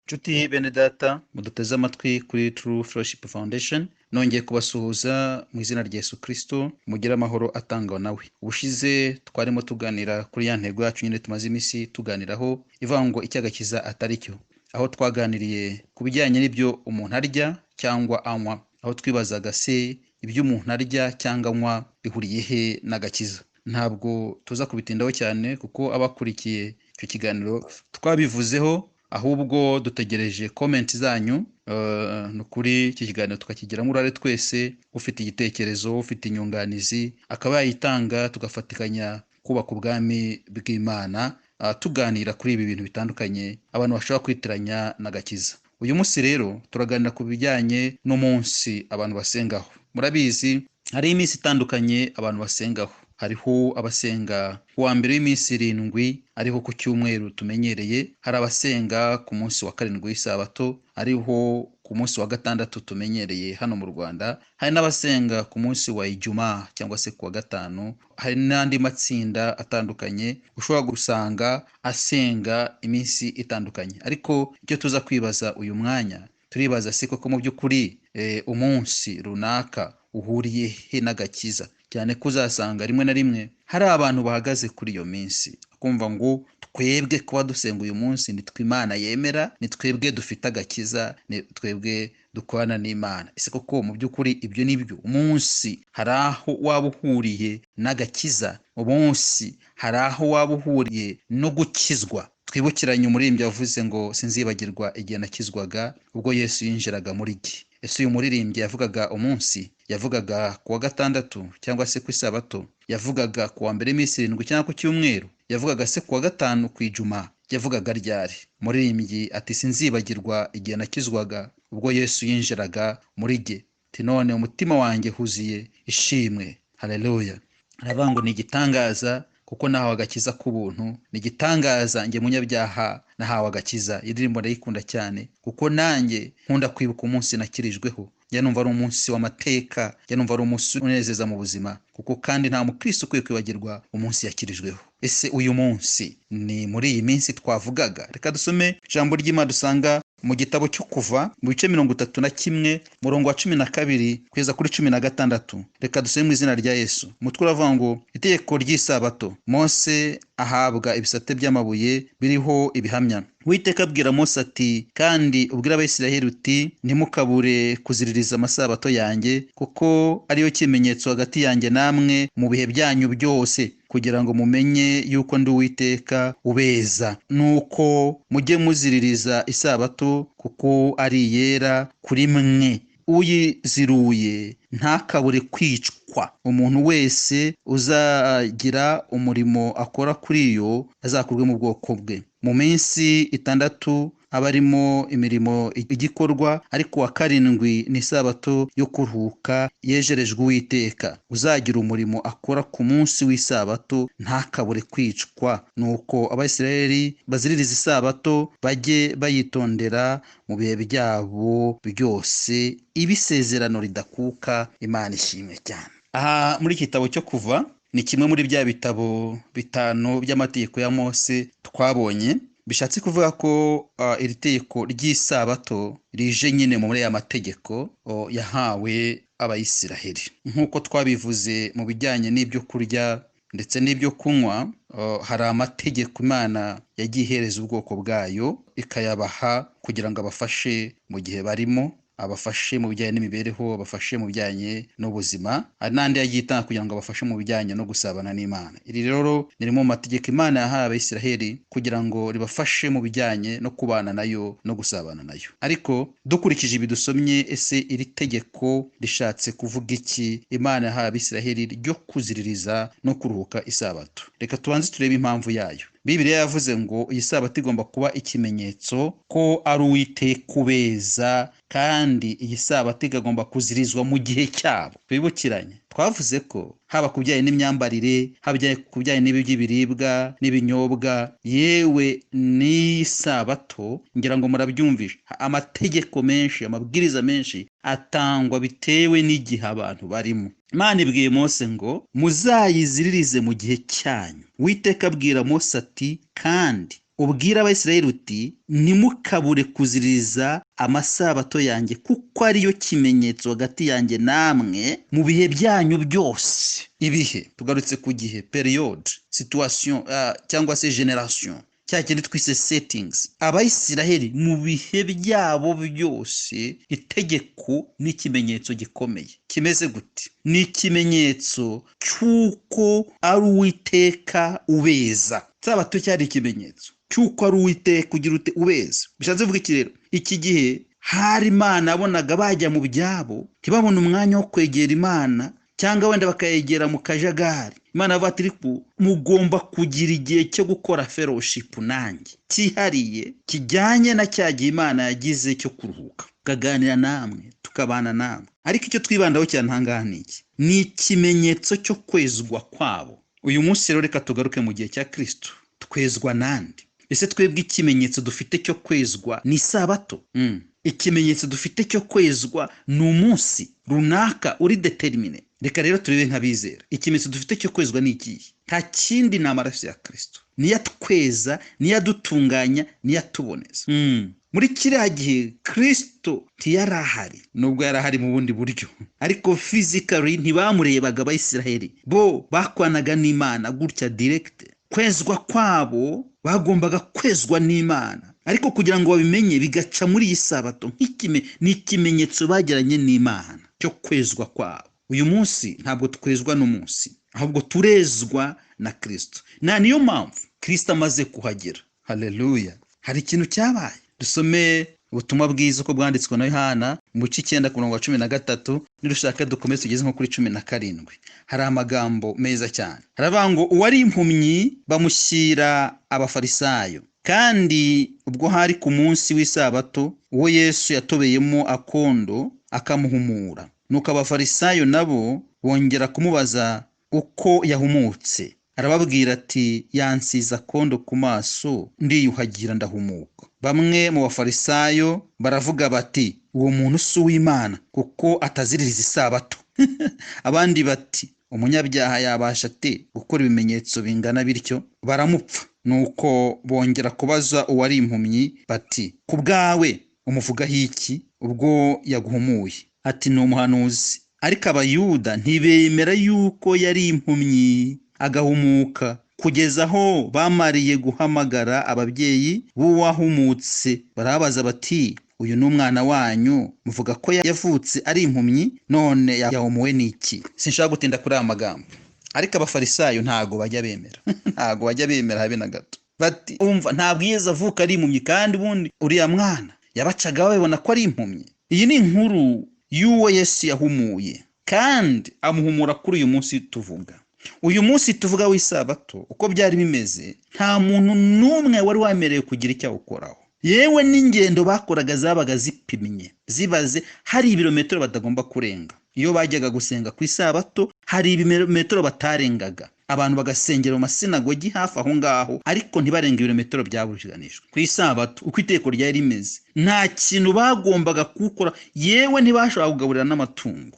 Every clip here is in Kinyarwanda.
Nshuti bene data muduteze amatwi kuri True Fellowship Foundation, nongeye kubasuhuza mu izina rya Yesu Kristo, mugire amahoro atangwa nawe. Ubushize twarimo tuganira kuri ya ntego yacu nyine tumaze iminsi tuganiraho, ivuga ngo icyo agakiza atari cyo. Aho twaganiriye ku bijyanye n'ibyo umuntu arya cyangwa anywa, aho twibazaga se ibyo umuntu arya cyangwa anywa bihuriye he n'agakiza. Ntabwo tuza kubitindaho cyane kuko abakurikiye icyo kiganiro twabivuzeho, ahubwo dutegereje comment zanyu. Ni ukuri iki kiganiro tukakigiramo uruhare twese, ufite igitekerezo, ufite inyunganizi akaba yayitanga, tugafatikanya kubaka ubwami bw'Imana, tuganira kuri ibi bintu bitandukanye abantu bashobora kwitiranya n'agakiza. Uyu munsi rero turaganira ku bijyanye n'umunsi abantu basengaho. Murabizi hari iminsi itandukanye abantu basengaho. Hariho abasenga ku wa mbere w'iminsi 7, ariho ku cyumweru tumenyereye. Hari abasenga ku munsi wa 7 w'isabato, ariho ku munsi wa 6 tumenyereye hano mu Rwanda. Hari n'abasenga ku munsi wa Ijuma cyangwa se ku wa 5. Hari n'andi matsinda atandukanye ushobora gusanga asenga iminsi itandukanye. Ariko icyo tuza kwibaza uyu mwanya, turibaza se koko mu by'ukuri umunsi runaka uhuriye he n'agakiza? Cyane ko uzasanga rimwe na rimwe hari abantu bahagaze kuri iyo minsi kumva ngo twebwe kuba dusenga uyu munsi ni twe Imana yemera, ni twebwe dufite agakiza, ni twebwe dukorana n'Imana. Ese koko mu by'ukuri ibyo ni byo? Umunsi hari aho waba uhuriye n'agakiza? Umunsi hari aho waba uhuriye no gukizwa? Twibukiranye umuririmbyi yavuze ngo sinzibagirwa igihe nakizwaga ubwo Yesu yinjiraga muri jye. Ese uyu muririmbyi yavugaga umunsi? Yavugaga ku wa 6 cyangwa se ku isabato? Yavugaga ku wa mbere w'iminsi 7 cyangwa ku cyumweru? Yavugaga se ku wa 5 ku ijuma? Yavugaga ryari? Umuririmbyi ati sinzibagirwa igihe nakizwaga ubwo Yesu yinjiraga muri jye. Ati none umutima wanjye huzuye ishimwe. Haleluya. Aravuga ngo ni igitangaza kuko nahawe agakiza k'ubuntu, ni igitangaza njye munyabyaha nahawe agakiza. Iyi ndirimbo ndayikunda cyane kuko nanjye nkunda kwibuka umunsi nakirijweho. Njya numva ari umunsi w'amateka, njya numva ari umunsi unezeza mu buzima, kuko kandi nta mukristo ukwiye kwibagirwa umunsi yakirijweho. Ese uyu munsi ni muri iyi minsi twavugaga? Reka dusome ijambo ry'Imana dusanga mu gitabo cyo Kuva mu bice 31 murongo wa 12 kugeza kuri 16. Reka dusome mu izina rya Yesu. Umutwe uravuga ngo itegeko ry'isabato. Mose ahabwa ibisate by'amabuye biriho ibihamya. Uwiteka abwira Mose ati kandi ubwire Abisirayeli uti ntimukabure kuziririza amasabato yanjye, kuko ariyo kimenyetso hagati yanjye namwe mu bihe byanyu byose, kugira ngo mumenye yuko ndi Uwiteka ubeza. Nuko mujye muziririza isabato kuko ari iyera kuri mwe. Uyiziruye ntakabure kwicwa. Umuntu wese uzagira umurimo akora kuri yo azakurwe mu bwoko bwe. Mu minsi 6 aba arimo imirimo igikorwa, ariko wa 7 ni isabato yo kuruhuka yejerejwe Uwiteka. Uzagira umurimo akora ku munsi w'isabato ntakabure kwicwa. Nuko Abisirayeli baziririza isabato, bajye bayitondera mu bihe byabo byose, ibisezerano ridakuka. Imana ishimwe cyane. Aha muri iki gitabo cyo Kuva ni kimwe muri bya bitabo 5 by'amategeko ya Mose twabonye. Bishatse kuvuga ko iri tegeko ry'isabato rije nyine muri aya mategeko yahawe Abayisiraheli. Nk'uko twabivuze mu bijyanye n'ibyo kurya ndetse n'ibyo kunywa, hari amategeko Imana yagiye ihereza ubwoko bwayo ikayabaha kugira ngo abafashe mu gihe barimo, abafashe mu bijyanye n'imibereho, abafashe mu bijyanye n'ubuzima. Hari n'andi yagiye itanga kugira ngo abafashe mu bijyanye no gusabana n'Imana. Iri rero ni rimwe mu mategeko Imana yahaye Abisiraheli kugira ngo ribafashe mu bijyanye no kubana nayo no gusabana nayo. Ariko dukurikije ibi dusomye, ese iri tegeko rishatse kuvuga iki Imana yahaye Abisiraheli ryo kuziririza no kuruhuka isabato? Reka tubanze turebe impamvu yayo. Bibiliya yavuze ngo iyi sabato igomba kuba ikimenyetso ko ari Uwiteka ubeza, kandi iyi sabato ikagomba kuzirizwa mu gihe cyabo. Twibukiranye, twavuze ko haba ku bijyanye n'imyambarire, haba ku bijyanye n'iby'ibiribwa n'ibinyobwa, yewe n'isabato, ngira ngo murabyumvishe, amategeko menshi, amabwiriza menshi atangwa bitewe n'igihe abantu barimo. Imana ibwiye Mose ngo muzayiziririze mu gihe cyanyu. Uwiteka abwira Mose ati kandi Ubwira Abayisiraheli uti ntimukabure kuziririza amasabato yanjye, kuko ariyo kimenyetso hagati yanjye namwe mu bihe byanyu byose. Ibihe, tugarutse ku gihe, periode, situation, cyangwa se generation, cya kindi twise settings. Abayisiraheli mu bihe byabo byose, itegeko ni ikimenyetso gikomeye. Kimeze gute? Ni ikimenyetso cy'uko ari Uwiteka ubeza. Sabato cyari ikimenyetso cy'uko ari Uwiteka ugira ute? Ubeza. Bishatse kuvuga iki rero? Iki gihe hari Imana yabonaga bajya mu byabo, ntibabone umwanya wo kwegera Imana, cyangwa wenda bakayegera mu kajagari. Imana yavuga ati ariko mugomba kugira igihe cyo gukora fellowship nanjye cyihariye, kijyanye na cya gihe Imana yagize cyo kuruhuka, tukaganira namwe, tukabana namwe. Ariko icyo twibandaho cyane aha ngaha ni iki? Ni ikimenyetso cyo kwezwa kwabo. Uyu munsi rero reka tugaruke mu gihe cya Kristo. Twezwa nande? Ese twebwe ikimenyetso dufite cyo kwezwa ni isabato? Ikimenyetso dufite cyo kwezwa ni umunsi runaka uri déterminé? Reka rero turebe nk'abizera, ikimenyetso dufite cyo kwezwa ni ikihe? Nta kindi, ni amaraso ya Kristo. Niyo atweza, niyo adutunganya, niyo atuboneza. Muri kiriya gihe Kristo ntiyari ahari, nubwo yari ahari mu bundi buryo, ariko physically ntibamurebaga. Abayisiraheli bo bakwanaga n'Imana gutya direct. Kwezwa kwabo, bagombaga kwezwa n'Imana, ariko kugira ngo babimenye bigaca muri iyi sabato nk'ikime, ni ikimenyetso bagiranye n'Imana cyo kwezwa kwabo. Uyu munsi ntabwo twezwa n'umunsi, ahubwo turezwa na Kristo. Na niyo mpamvu Kristo amaze kuhagera, haleluya, hari ikintu cyabaye. Dusome ubutumwa bwiza uko bwanditswe na Yohana mu bice 9 ku murongo wa 13, nidushaka dukomeze tugeze nko kuri 17. Hari amagambo meza cyane. Haravuga ngo uwari impumyi bamushyira Abafarisayo, kandi ubwo hari ku munsi w'isabato, uwo Yesu yatobeyemo akondo akamuhumura. Nuko Abafarisayo nabo bongera kumubaza uko yahumutse. Arababwira ati yansize akondo ku maso, ndiyuhagira ndahumuka. Bamwe mu Bafarisayo baravuga bati uwo muntu si uw'Imana, kuko ataziririza isabato. Abandi bati umunyabyaha yabasha ate gukora ibimenyetso bingana bityo? Baramupfa. Nuko bongera kubaza uwari impumyi bati ku bwawe umuvugaho iki ubwo yaguhumuye? Ati ni umuhanuzi. Ariko Abayuda ntibemera yuko yari impumyi agahumuka, kugeza aho bamariye guhamagara ababyeyi b'uwahumutse, barabaza bati uyu ni umwana wanyu muvuga ko yavutse ari impumyi, none yahumuwe n'iki? Sinshaka gutinda kuri aya magambo, ariko Abafarisayo ntago bajya bemera, ntago bajya bemera habe na gato. Bati umva, ntabwo yigeze avuka ari impumyi, kandi ubundi uriya mwana yabacaga babibona ko ari impumyi. Iyi ni inkuru y'uwo Yesu yahumuye, kandi amuhumura kuri uyu munsi tuvuga. Uyu munsi tuvuga w'isabato, uko byari bimeze, nta muntu n'umwe wari wemerewe kugira icyo awukoraho. Yewe n'ingendo bakoraga zabaga zipimye, zibaze, hari ibirometero batagomba kurenga. Iyo bajyaga gusenga ku isabato, hari ibirometero batarengaga. Abantu bagasengera mu masinagogi hafi aho ngaho, ariko ntibarenga ibirometero byabuganijwe ku isabato. Uko iteko ryari rimeze, nta kintu bagombaga kuwukora, yewe ntibashoboraga kugaburira n'amatungo,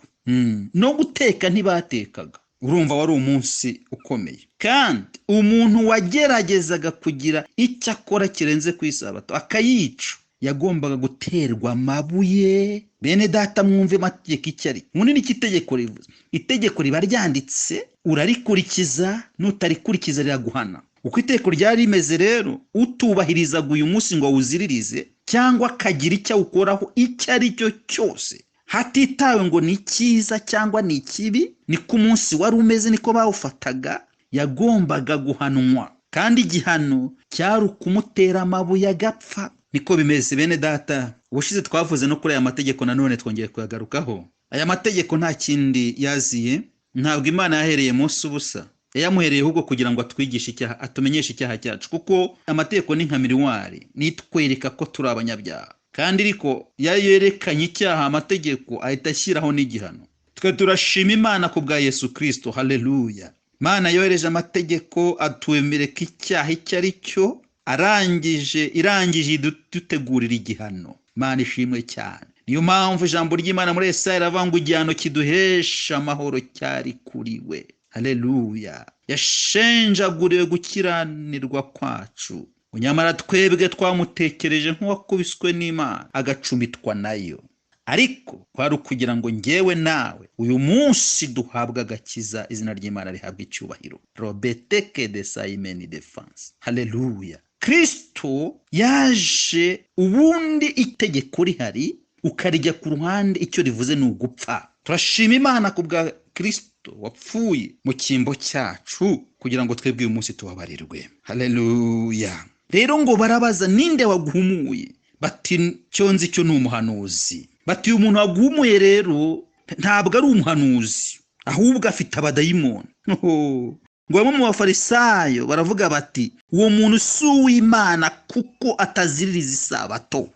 no guteka ntibatekaga. Urumva wari umunsi ukomeye, kandi umuntu wageragezaga kugira icyo akora kirenze ku isabato akayica, yagombaga guterwa amabuye. Bene data, mwumve amategeko icyo ari munini. Icyo itegeko rivuze, itegeko riba ryanditse, urarikurikiza, nutarikurikiza riraguhana. Uko itegeko ryari rimeze rero, utubahirizaga uyu munsi ngo awuziririze, cyangwa akagira icyo awukoraho icyo ari cyo cyose, hatitawe ngo ni cyiza cyangwa ni ikibi, niko umunsi wari umeze, niko bawufataga, yagombaga guhanwa, kandi igihano cyari ukumutera amabuye agapfa. Niko bimeze, bene data. Ubushize twavuze no kuri aya mategeko, nanone twongeye kuyagarukaho. Aya mategeko nta kindi yaziye, ntabwo Imana yahereye munsi ubusa, yayamuhereye ahubwo kugira ngo atwigishe icyaha, atumenyeshe icyaha cyacu, kuko amategeko ni nka miroir, nitwereka ko turi abanyabyaha. Kandi ariko iyo yerekanye icyaha, amategeko ahita ashyiraho n'igihano. Twe turashima Imana ku bwa Yesu Kristo, haleluya. Imana yohereje amategeko atwemereka icyaha icyo ari cyo, arangije irangije idutegurira igihano. Imana ishimwe cyane. Niyo mpamvu ijambo ry'Imana muri Yesaya riravuga ngo igihano kiduhesha amahoro cyari kuri we. Haleluya. Yashenjaguriwe gukiranirwa kwacu. Nyamara twebwe twamutekereje nk'uwakubiswe n'Imana agacumitwa nayo. Ariko kwari ukugira ngo njyewe nawe uyu munsi duhabwe agakiza, izina ry'Imana rihabwa icyubahiro. Robeteke de sayimeni defanse. Haleluya. Kristo yaje ubundi itegeko rihari ukarijya ku ruhande, icyo rivuze ni ugupfa. Turashima Imana ku bwa Kristo wapfuye mu cyimbo cyacu kugira ngo twebwe uyu munsi tubabarirwe. Haleluya. Rero ngo barabaza ninde waguhumuye? Bati cyo nzi cyo ni umuhanuzi. Bati uyu muntu waguhumuye rero ntabwo ari umuhanuzi, ahubwo afite abadayimoni. Ngo bamwe mu bafarisayo baravuga bati uwo muntu si uw'Imana kuko ataziririza isabato.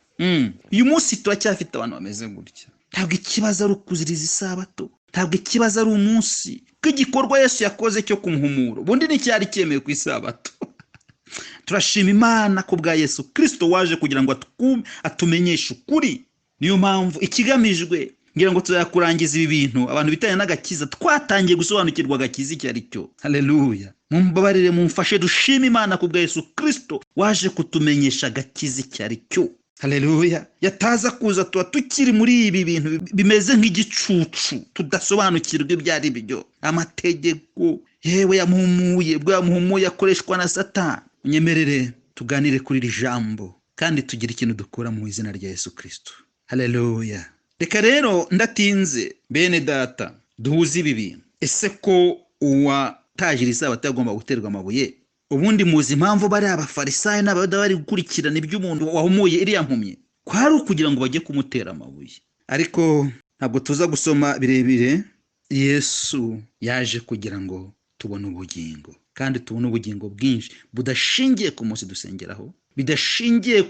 Uyu munsi turacyafite abantu bameze gutya. Ntabwo ikibazo ari ukuziriza isabato, ntabwo ikibazo ari umunsi, kuko igikorwa Yesu yakoze cyo kumuhumura ubundi nticyari cyemewe ku isabato. Turashima Imana ku bwa Yesu Kristo waje kugira ngo atumenyeshe ukuri. Niyo mpamvu ikigamijwe ngira ngo tuzakurangiza ibi bintu abantu bitanye n'agakiza twatangiye gusobanukirwa agakiza icyo ari cyo. Haleluya. Mumbabarire mumfashe dushime Imana ku bwa Yesu Kristo waje kutumenyesha agakiza icyo ari cyo. Haleluya. Yataza kuza tuba tukiri muri ibi bintu bimeze nk'igicucu, tudasobanukirwa ibyo ari byo. Amategeko yewe yamuhumuye, bwo yamuhumuye akoreshwa na Satani. Unyemerere tuganire kuri iri jambo kandi tugire ikintu dukura mu izina rya Yesu Kristo. Haleluya. Reka rero ndatinze bene data duhuze ibi bintu. Ese ko uwatajira isabato yagomba guterwa amabuye? Ubundi muzi impamvu bari abafarisayo n'abayuda bari gukurikirana iby'umuntu wahumuye iriya mpumyi? Kwari ukugira ngo bajye kumutera amabuye. Ariko ntabwo tuza gusoma birebire. Yesu yaje kugira ngo tubone ubugingo, kandi tubone ubugingo bwinshi budashingiye ku munsi dusengeraho, bidashingiye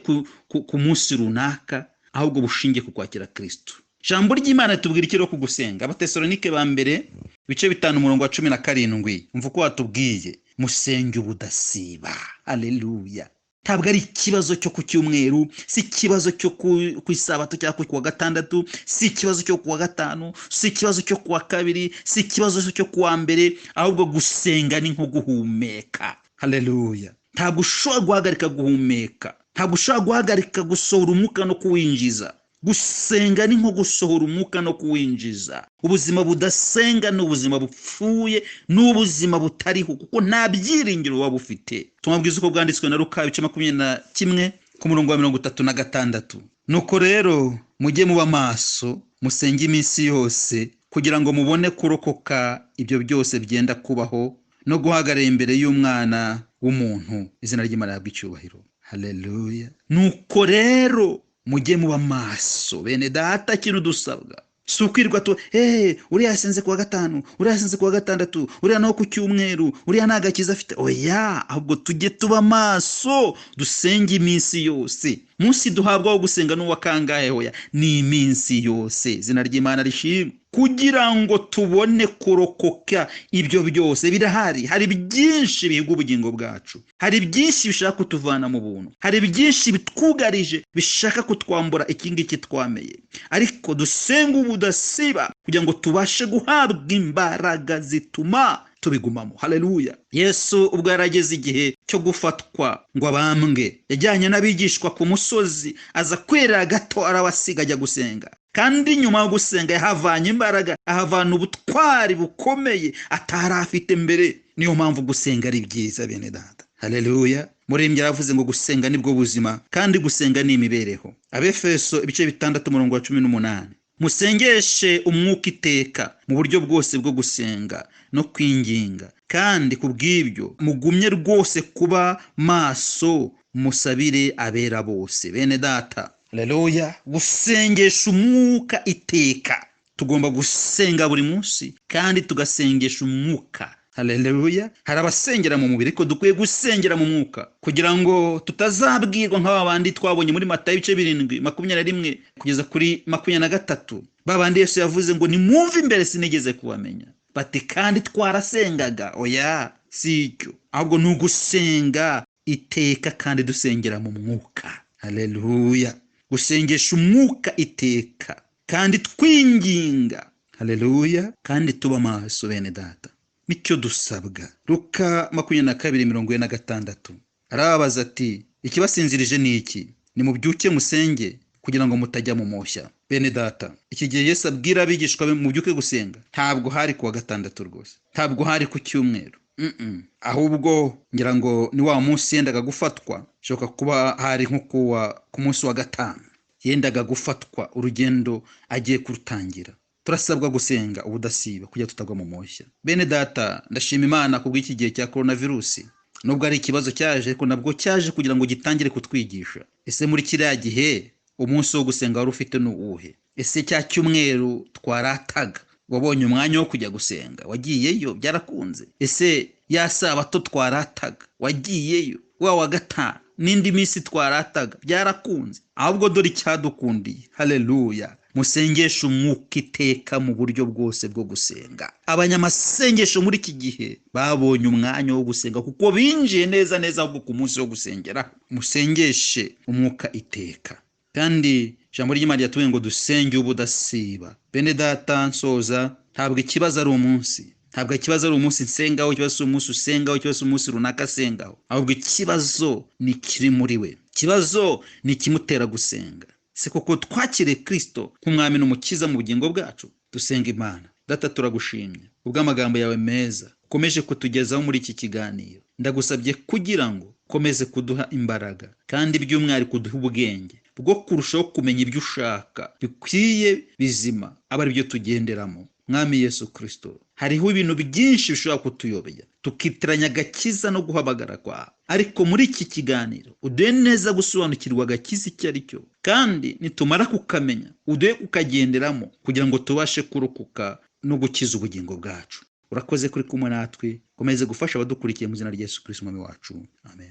ku munsi runaka, ahubwo bushingiye ku kwakira Kristo. Ijambo ry'Imana tubwira ikiro ku gusenga. Abatesalonike ba mbere ibice 5 umurongo wa 17, umva uko watubwiye: musenge ubudasiba. Haleluya. Ntabwo ari ikibazo cyo ku cyumweru, si ikibazo cyo ku isabato cyangwa ku wa gatandatu, si ikibazo cyo ku wa gatanu, si ikibazo cyo ku wa kabiri, si ikibazo cyo ku wa mbere, ahubwo gusenga ni nko guhumeka. Haleluya. Ntabwo ushobora guhagarika guhumeka, ntabwo ushobora guhagarika gusohora umwuka no kuwinjiza. Gusenga ni nko gusohora umwuka no kuwinjiza. Ubuzima budasenga ni ubuzima bupfuye, ni ubuzima butariho, kuko nta byiringiro waba ufite. Tumabwiza uko bwanditswe na Luka ibice 21 ku murongo wa 36. Nuko rero mujye muba maso, musenge iminsi yose, kugira ngo mubone kurokoka ibyo byose byenda kubaho no guhagarara imbere y'Umwana w'umuntu. Izina ry'Imana rihabwe icyubahiro. Haleluya. Nuko rero mujye muba maso bene data, kintu dusabwa si ukwirwa tu uriya yasenze kuwa gatanu, uriya yasenze kuwa gatandatu, uriya naho ku cyumweru, uriya nta gakiza afite. Oya, ahubwo tujye tuba maso, dusenge iminsi yose. Munsi duhabwa wo gusenga n'uwa kangahe? Hoya, ni iminsi yose. Izina ry'Imana rishimwe, kugira ngo tubone kurokoka ibyo byose birahari. Hari byinshi bihiga ubugingo bwacu, hari byinshi bishaka kutuvana mu buntu, hari byinshi bitwugarije bishaka kutwambura iki ngiki twameye. Ariko dusenga ubudasiba kugira ngo tubashe guhabwa imbaraga zituma tubigumamo. Haleluya. Yesu ubwo yarageze igihe cyo gufatwa ngo abambwe, yajyanye n'abigishwa ku musozi, aza kwerera gato arabasiga ajya gusenga. Kandi nyuma yo gusenga yahavanye imbaraga, ahavana ubutwari bukomeye atari afite mbere. Niyo mpamvu gusenga ari byiza bene data. Haleluya. Muririmbyi yaravuze ngo gusenga nibwo buzima, kandi gusenga ni imibereho. Abefeso ibice 6 umurongo wa 18. Musengeshe umwuka iteka mu buryo bwose bwo gusenga no kwinginga, kandi kubw'ibyo mugumye rwose kuba maso, musabire abera bose. Bene data, haleluya. Gusengesha umwuka iteka, tugomba gusenga buri munsi kandi tugasengesha umwuka. Haleluya. Hari abasengera mu mubiri, ariko dukwiye gusengera mu mwuka kugira ngo tutazabwirwa nk'aba bandi twabonye muri Matayo ibice 7 21 kugeza kuri 23. Babandi Yesu yavuze ngo nimwumve imbere sinigeze kubamenya, bati kandi twarasengaga. Oya, si icyo, ahubwo ni ugusenga iteka kandi dusengera mu mwuka. Haleluya. Gusengesha umwuka iteka kandi twinginga. Haleluya. Kandi tuba maso bene data, nicyo dusabwa. Luka 22:46. Arababaza ati: "Ikibasinzirije ni iki? Nimubyuke musenge kugira ngo mutajya mu moshya." Bene data, iki gihe Yesu abwira abigishwa be mubyuke gusenga, ntabwo hari kuwa gatandatu rwose, ntabwo hari ku cyumweru, ahubwo ngira ngo ni wa munsi yendaga gufatwa, bishoboka kuba hari nko ku munsi wa gatanu yendaga gufatwa, urugendo agiye kurutangira. Turasabwa gusenga ubudasiba kugira tutagwa mu moshya. Bene data, ndashima Imana kubw'iki gihe cya korona virusi. Nubwo ari ikibazo cyaje, ariko nabwo cyaje kugira ngo gitangire kutwigisha. Ese muri kiriya gihe umunsi wo gusenga wari ufite ni uwuhe? Ese cya cyumweru twarataga wabonye umwanya wo kujya gusenga? Wagiyeyo byarakunze? Ese ya sabato twarataga wagiyeyo? Wa gatanu n'indi minsi twarataga byarakunze? Ahubwo dore icyadukundiye. Haleluya! Musengeshe umwuka iteka mu buryo bwose bwo gusenga. Abanyamasengesho muri iki gihe babonye umwanya wo gusenga kuko binjiye neza neza ahubwo ku munsi wo gusengera. Musengeshe umwuka iteka. Kandi ijambo ry'Imana ryatubwiye ngo dusenge ubudasiba. Bene data, nsoza, ntabwo ikibazo ari umunsi, ntabwo ikibazo ari umunsi nsengaho, ikibazo si umunsi usengaho, ikibazo si umunsi runaka asengaho, ahubwo ikibazo ni kiri muri we, ikibazo ni ikimutera gusenga. Si kuko twakiriye Kristo nk'umwami n'umukiza mu bugingo bwacu? Dusenga Imana. Data, turagushimye ubw'amagambo yawe meza ukomeje kutugezaho muri iki kiganiro. Ndagusabye kugira ngo ukomeze kuduha imbaraga, kandi by'umwihariko uduhe ubwenge bwo kurushaho kumenya ibyo ushaka bikwiye bizima, aba ari byo tugenderamo. Mwami Yesu Kristo, hariho ibintu byinshi bishobora kutuyobya tukitiranya agakiza no guhamagara kwawe, ariko muri iki kiganiro uduhe neza gusobanukirwa agakiza icyo ari cyo, kandi nitumara kukamenya uduhe kukagenderamo kugira ngo tubashe kurokoka no gukiza ubugingo bwacu. Urakoze kuri kumwe natwe, komeze gufasha abadukurikiye mu izina rya Yesu Kristo umwami wacu, amen.